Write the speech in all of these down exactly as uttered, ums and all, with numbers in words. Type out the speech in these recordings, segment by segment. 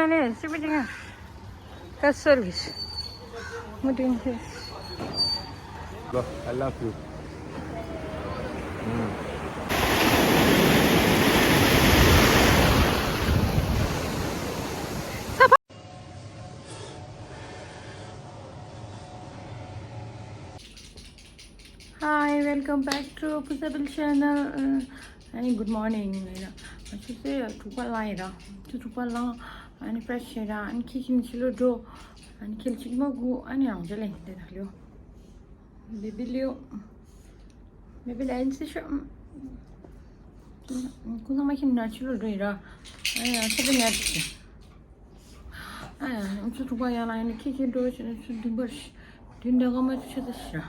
ནས་སྲིད་པ་ཅིག་ཡང་ཀ་སོར་གིས་མུ་དུན་ཁེས། I love you. Hi, welcome back to Pusabil channel. Uh, and good morning. ཡིན་ན་ང་ཆུ་ཚོད་དྲུག་པ་ལངས་ཡིན་ར། ཆུ་དྲུག་པ་ལངས། ཨ་ནི་ཕྲེཤ་བྱས་ར། ཨ་ནི་ཁྱི་ཁྱིམ་ཕྱི་ལོགས་འགྲོ། ཨ་ནི་ཁྱི་གཅིག་མ་སྒུག་ཨ་ནི་རང་ཅག་ལ་ཡིན་དེ་ད་ལོ། Baby Leo. Baby Leo ཨན་སི་ཤོ། ཁོང་ཚང་མ་ཁྱིམ་ནང་ཕྱི་ལོགས་འགྲོ་ཡིན་ར། ཨ་ནི་ཡང་ཚ་པེ་ཉར་གྱི། ཨ་ཡ། ཆུ་དྲུག་པ་ཡར་ལངས་ཡིན་ན་ཁྱི་ཁྱི་འགྲོ་བྱས་ན་ཆུ་བདུན་པར་བདུན་འདྲ་ག་མ་ཆུ་ཆ་ད་ཤི་ར།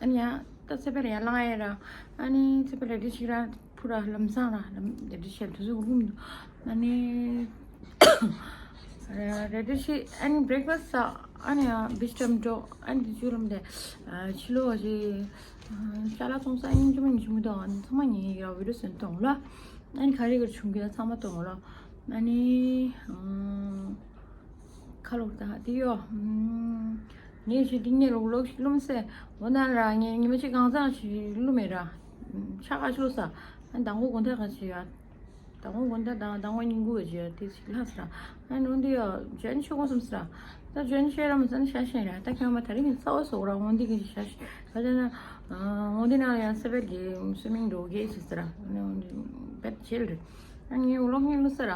ཨ་ནི་ཡ་ད་ཚེ་འཕེལ་ཡར་ལངས་ཡ་ར། ཨ་ནི་ཚེ་འཕེལ་རེ་ཌི་ཞིག་ར་ཕུ་ར་ལམ་སང་ར་ལམ་རེ་ཌི་ཞིག་དུས་ཚོད་འགོར་གི་མི་འདུག་ཨ་ནི་རེ་ཌི་ཞིག་ཨ་ནི་བྷི་རེག་ཕ་སི་ཟ། ཨ་ནི་ཡ་བིས་ཊམ་འགྲོ། ཨ་ནི་དུས་ཚོད་ལམ་དེ་ཕྱི་ལོགས་ཞིག་ཅ་ལག་ཚོང་ས་ཨིན་ཅི་མ་ཉི་ཆུ་མི་འདུག་ཨ་ནི་ཚང་མ་ཉིན་ཡོད་བི་ཌི་ཡོ་སེན་ཊར་གཏོང་ལ། ཨ་ནི་ག་རེ་ག་རེ་བྱུང་གི་ཡོད་ཚང་མ་གཏོང་ལ། ཨ་ནི་ཁ་ལོག་ད་དེ་ཡོ། ངས་ཞིག་འདི་ངས་ལོག་ལོག་ཞིག་ལུམ་སེ། འོ་ན་ར་ངས་ཉི་མ་གཅིག་གང་ཚང་ཞིག་ལུམ་མེད་ར། ཆ་ག་ཞིག་ལུ་ས། ཨ་ནི་དང་པོ་དགོང་དག་ག་ཞིག་ཡ། དང་པོ་དགོང་དག་དང་དང་པོ་ཉིན་གུང་ག་ཞིག་ཡ་དེ་ཞིག་ལྷག་སི་ར། ཨ་ནི་འོ་འདི་ཡོ་ཇོན་ཆོག་གོ་སམ་སི་ར། ད་ཇོན་ཆོས་ར་མ་ཟ་ནི་ཤ་ཤེས་ར། ད་ཁྱོད་མ་ད་རིང་གི་རྩ་བ་སོག་ར་འོ་འདི་གི་ཤ་ཤེས་ག་ཅི་ན། འོ་འདི་ན་ཡང་སེ་བེད་གི་སུ་མིང་འགྲོ་གི་ཞིག་སི་ར། ཨ་ནི་འོ་འདི་བེད་ཆེལ་རེད། ཨ་ནི་ངས་འོ་ལོག་ངས་ལུ་སི་ར།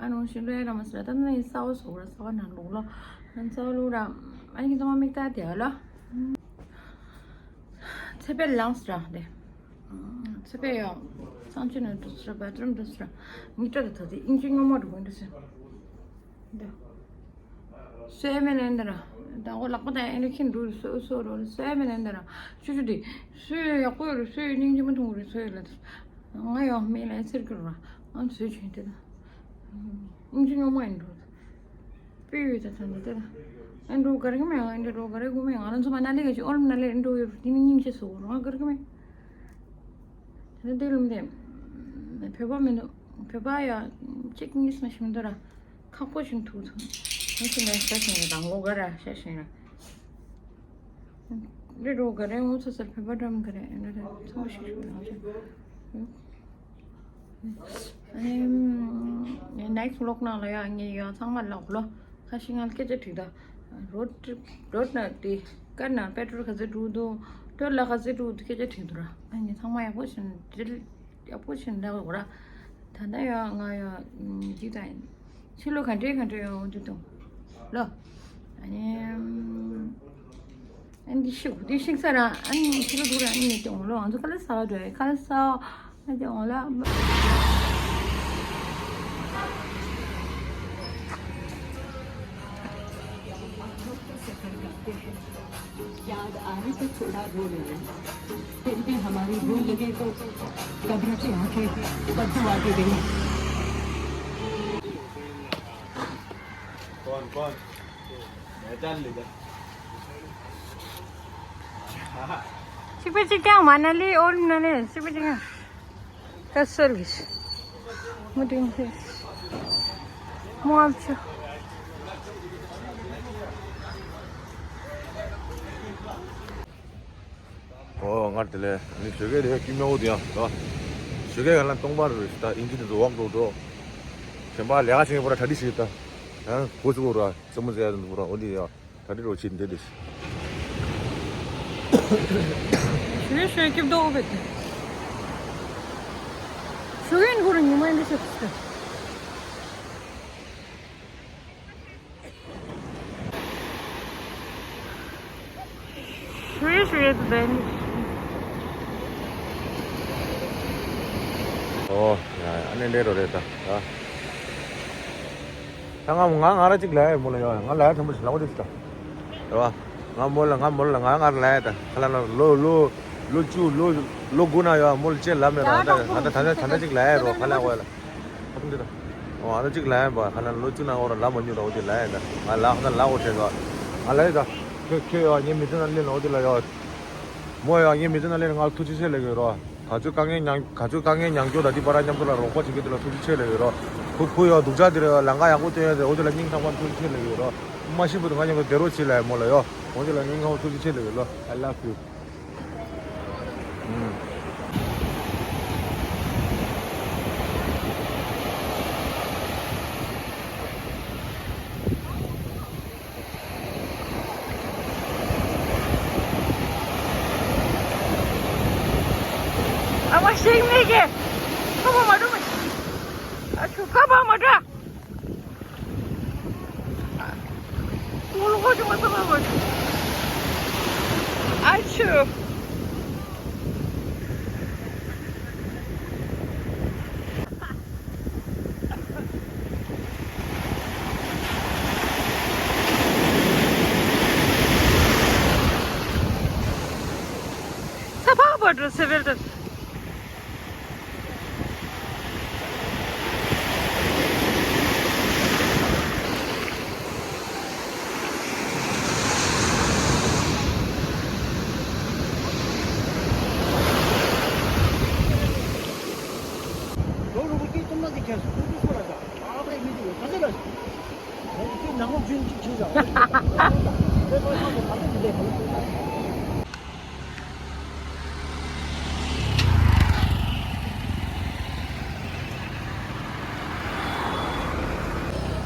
ཨ་ནི་འོ་ཞིག་ལོ་ཡ་ར་མ་སི་ར། ད་ནི་རྩ་བ་སོག་ར་རྩ་བ་ན་ལོག་ལོ། ཨ་ནི་རྩ་བ་ལུ་ར། ཨ་ནི་ཁྱེད་ཚང་མ་མིག་ལྟ་དེ་ཨ་ལ། ཚེ་འཕེལ་ལངས་སི་ར་དེ། ཚེ་འཕེལ་ཡང་གསང་སྤྱོད་ནང་འགྲོ་སི་ར། བྷད་རུམ་འགྲོ་སི་ར། ངའི་སྐྲ་དེ་ད་དེ་ཨིན་ཅི་ཉོ་མ་འགྲོ་གོ་འགྲོ་སི། འདི་སོས་མེད་ནན་ད་ར། ད་ཁོ་ལག་པ་དང་ཨེ་འདྲ་ཁྱེར་འགྲོ་སོ་སོ་རོ་སོས་མེད་ནན་ད་ར། ཆུ་ཆུ་དེ་སོས་ཡག་པོ་ཡོད་རེད། སོས་སྙིང་རྗེ་མ་མཐོང་གི་རེད། སོས་ལ་དེ་ང་ཡང་མེད་ལ་ཨེ་ཟེར་གི་ར། ང་ཚོས་བྱོས་དེ་ད་ཨིན་ཅི་ཉོ་མ་ཡིན་འགྲོ། པི་ཡོད་ད་ད་འདི་ད། ཨེ་འགྲོ་ག་རེ་གི་མེད། ཨེ་འགྲོ་ག་རེ་གི་མེད། ང་རང་ཚོ་མ་ན་ལེ་ག་ཅིག་ཨོ་ལམ་ན་ལེ་ཨེ་འགྲོ་ཡོད་དེ་ནི་སྙིང་རྗེ་སོ་རང་ག་རེ་གི་མེད། ད་དེ་ལུམ་དེ་བོད་པ་མི་འདུག་བོད་པ་ཡ་གཅིག་གཉིས་མ་ཞིག་མི་འདུག་ར། ཁག་པོ་ཞིག་ཐུག་ཐུག་ང་ཚོ་ནས་ཤ་ཞིང་ར་དང་ལོ་ག་ར་ཤ་ཞིང་ར། རེ་རོ་ག་རེ་ངོ་ཚ་ཚར་བོད་པ་འགྲམ་ག་རེ་ཨེ་འགྲོ་ར་ཚང་མ་ཤི་ཤི་ར་ང་ཚོ། ནེག་སི་ཝི་ལོག་ནང་ལ་ཡ་ངས་ཡ་ཚང་མ་ལོག་ལོ། ཁ་ཤས་ང་ལ་སྐད་ཆ་དྲིས་ད། རོ་ཊི་རོ་ཊི་ན་དེ་ཀར་ན་པེ་ཊྲོལ་ག་ཚོད་འགྲོ་འདུག་ཊོལ་ལ་ག་ཚོད་འགྲོ་འདུག་སྐད་ཆ་དྲིས་འདུག་ར། ཨ་ངས་ཚང་མ་ཡག་པོ་བྱས་ནས་འགྲིལ་ཡག་པོ་བྱས་ནས་འདྲ་གོ་ར། ད་ལྟ་ཡ་ང་ཡ་འདི་ད་ཡིན། ཕྱི་ལོ་ག་འདྲའི་ག་འདྲའི་ཡོང་འདུག་དང་ལོ། ཨ་ནི། ཨ་ནི་ཤིག་དེ་ཤིག་ས་ར། ཨ་ནི་ཤིག་ལ་འདུག་ར། ཨ་ནི་ཏེ་འོང་ལོ། ང་ཚོ་ཁ་ལག་ཟ་བ་འགྲོ་ཡ། ཁ་ལག་ཟ་བ། ཨ་ཏེ་འོང་ལོ། याद आए तो थोड़ा रो लेना, फिर भी हमारी भूल लगे तो कब्र की आंखें बददुआ दे देंगी। कौन कौन? मैं डाल लेगा। ཅིག་པ་ཅིག་ཀྱང་མ་ན་ལི་ཨོལ་ན་ལི་ཅིག་པ་ཅིག་ཀྱང་ཀ་སོལ་གིས་མུ་ཏིང་ཏིང་མོ་ཨབ་ཆུ། ཨོ་ང་དེ་ལས་ནི་ཞོགས་ཀས་དེ་ཀི་མེ་འོ་དེ་ཡང་ད་ཞོགས་ཀས་ག་ལ་སྟོང་པ་རེད་ད། ཨིན་ཇི་དེ་ཚོ་འོག་འགྲོ་འགྲོ། གཞན་པ་ལས་ཀ་བྱེད་པ་ར་གྲ་སྒྲིག་བྱེད་ད། ཡང་གོ་ཚུགས་ར་རྩེད་མོ་རྩེ་ཡ་དེ་འདུག་ར། འོ་དེ་ཡང་། ད་རི་རོ་ཆེན་འདི་རེད། ཞུ་ཡི་ཞུ་ཡི་སྐྱིབས་མདོག་བེད། ཞུ་ཡི་འགུར་ཉི་མ་འདི་ཞིག་སྟེ། ཞུ་ཡི་ཞུ་ཡི་དུ་བེད། ཨོ་ཡ་ཡ་ཨ་ནེ་འདྲེ་རོ་རེད་ད་ད། ད་ང་ང་ང་ར་ཅིག་ལ་ཡ་མོ་ལ་ཡ་ང་ལ་ཡ་ཐེངས་པོ་ཞིག་ལ་འོ་དེ་ཞིག་ད། རེད་བ། ང་མོ་ལ་ང་མོ་ལ་ང་ང་ལ་ཡ་ད་ཁ་ལ་ན་ལོ་ལོ་ལོ་བཅུ་ལོ་ལོ་དགུ་ན་ཡ་མོ་ལ་ཅེ་ལ་མེ་ར་ད་ང་ད་ད་ད་ཅིག་ལ་ཡ་རོ་ཁ་ལ་འོ་ལ། ཁ་ཕུང་དེ་ད། ཨོ་ང་ད་ཅིག་ལ་ཡ་བ་ཁ་ལ་ལོ་བཅུ་ན་འོ་ར་ལ་མ་ཉུ་ར་འོ་དེ་ལ་ཡ་ད་ང་ལ་ཁ་ལ་འོ་ཁྲེ་ད། ང་ལ་ཡ་ད་ཁྱོད་ཁྱོད་ཡ་ངའི་མི་ཚེ་ན་ལེན་འོ་དེ་ལ་ཡ། མོ་ཡ་ངའི་མི་ཚེ་ན་ལེན་ང་ཐུགས་རྗེ་ཆེ་ལེ་གི་རོ། ག་ཚོད་དཀའ་ངལ་མྱངས་ག་ཚོད་དཀའ་ངལ་མྱངས་སྐྱོ་དང་དེ་པར་མཉམ་དུ་ལ་རོགས་པ་བྱེད་མཁན་དེ་ལ་ཐུགས་རྗེ་ཆེ་ལབ་ཡོད་རོགས། ཁུ་ཁུ་ཡོད་སྡུག་ཅག་དེ་རེད། ལམ་ཁ་ཡག་པོ་སྟོན་ཡོད་དེ་འོ་དེ་ལ་སྙིང་ཐག་པ་ཐུགས་རྗེ་ཆེ་ལབ་ཡོད་རོགས། མ་ཤི་བུ་དུ་ང་མཉམ་དུ་བདེ་རོགས་བྱེད་ལབ་ཡོད་མོ་ལ་ཡོད། འོ་དེ་ལ་སྙིང་ཐག་པ་ཐུགས་རྗེ་ཆེ་ལབ་ཡོད་ལོ། I love you. ཨ་མ་ཤེས་མེད་ཀྱི། ཁ་པར་མ་འགྲོ་མ། ཨ་ཆུ་ཁ་པར་མ་འགྲོ། ངོ་ལོག་ཅུང་མ་ཐོབ་པ་མ། ཨ་ཆུ། ས་ཕག་པ་འགྲོ་སེ་བེལ་དུ།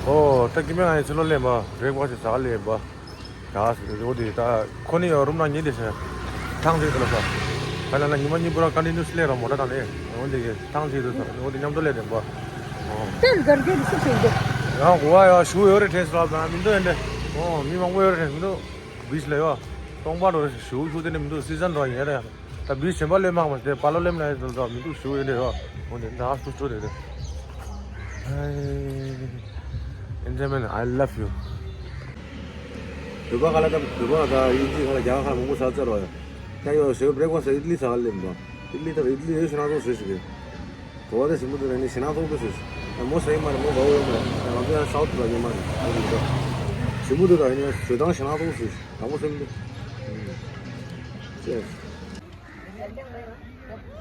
ཨོ། ད་ཀི་མེ་ང་ཡི་ཚི་ལོ་ལེན་པ་རེག་པ་ཞིག་ཟ་ལེན་པ། ཡ་ཟེར་ཏེ་འོ་དེ་ད་ཁོ་ནི་ཡང་རུམ་ནང་ཉལ་ཏེ་ཟེར། ཐང་ཅིག་ཏུ་ལ་ས། ད་ལ་ན་ཉི་མ་གཉིས་པོ་ར་ཀ་ནི་ནུས་ལེན་ར་མོ་ཊ་དང་ནི་འོ་དེ་གི་ཐང་ཅིག་ཏུ་ས་འོ་དེ་མཉམ་དུ་ལེན་ཏེ་འབའ། ཨོ། དེར་གར་གྱི་རིགས་སུ་ཞིག་འདུག་ཡང་གོ་བ་ཡ་ཞུ་ཡོད་རེད་དྲན་སོང་ལ་མི་འདུག་ཡིན་ཏེ། ཨོ་མི་མང་པོ་ཡོད་རེད་དྲན་མི་འདུག་བིཆ་ལ་ཡོད། སྟོང་པ་འགྲོ་རེད་ཞུ་ཞུ་དེ་ནི་མི་འདུག་སི་ཛན་འགྲོ་ཡིན་རེད། ད་བིས་ཆེན་པ་ལེན་མ་མ་སྟེ་པ་ལོ་ལེམ་ན་ཡོད་ད་མི་འདུག་ཞུ་ཡོད་རེད་རོ། འོ་ནི་ད་སུ་སུ་རེད་རེད། Hey Benjamin, I love you. བོད་པ་ག་ལ་ད་བོད་པ་ད་ཡིན་ཅི་ག་ལ་རྒྱ་གར་མང་པོ་ས་ཚར་བ་ཡ། ད་ཡོད་ཞེས་བྲེག་པ་ས་ཨིད་ལི་ས་ག་ལེམ་པ། ཨིད་ལི་ད་ཨིད་ལི་ཡོད་ཤི་ན་ཐོག་ཞེས་ཞིག་རེད། གོ་བ་དེ་ཞིམ་པོ་འདུག་ར་ནི་ཞེ་ན་ཐོག་པོ་ཞེས་ཞིག་ད་མོ་ས་ཡིན་མ་རེད་མོ་བའོ་ཡོད་མ་རེད་ད་ང་ཚོ་ཡང་སའུ་ཐི་ལ་ཉེ་མ་རེད་ཞིམ་པོ་འདུག་ད་ཡིན་ན་ཞོ་ཏང་ཞེ་ན་ཐོག་ཞེས་ཞིག་ད་མོ་ས་ཡིན་འདུག་ཅེས།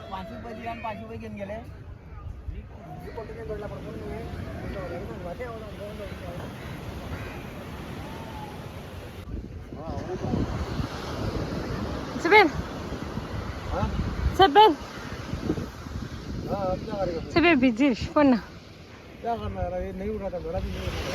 पाँच रुपये दिया, पाँच रुपये गिन गेले। Seven. हाँ? Seven. हाँ, अब क्या करेगा? Seven busy phone. क्या करना है यार, ये नहीं उठाता, मेरा भी नहीं उठाता।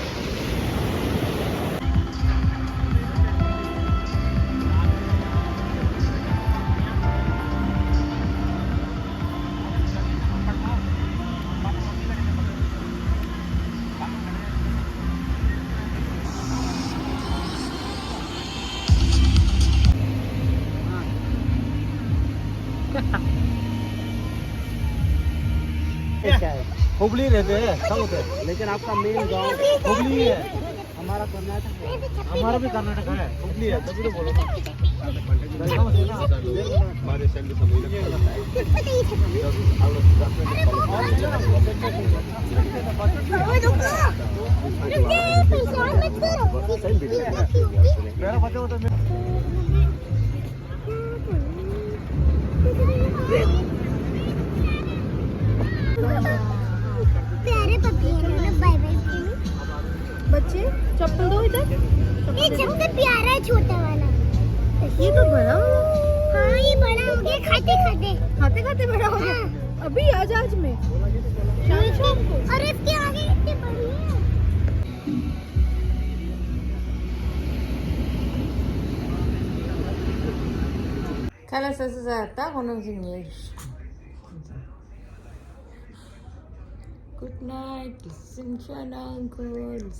हुबली रहते हैं, साउथ है। लेकिन आपका मेन गांव हुबली है। हमारा कर्नाटक है। हमारा भी कर्नाटक है, हुबली है, तभी तो बोलो ना। हमारे साइड में समझ लो। प्यारे पपी है ना, बाय बाय। बच्चे, चप्पल दो इधर। ये सबसे प्यारा है, छोटा वाला। ये तो बड़ा हो गया। हाँ, ये बड़ा हो गया, खाते खाते। खाते खाते बड़ा हो गया। हाँ। अभी आज, आज में। शाम, शाम को। और इसके आगे कितने बड़ी है। Good night, listen to your uncles.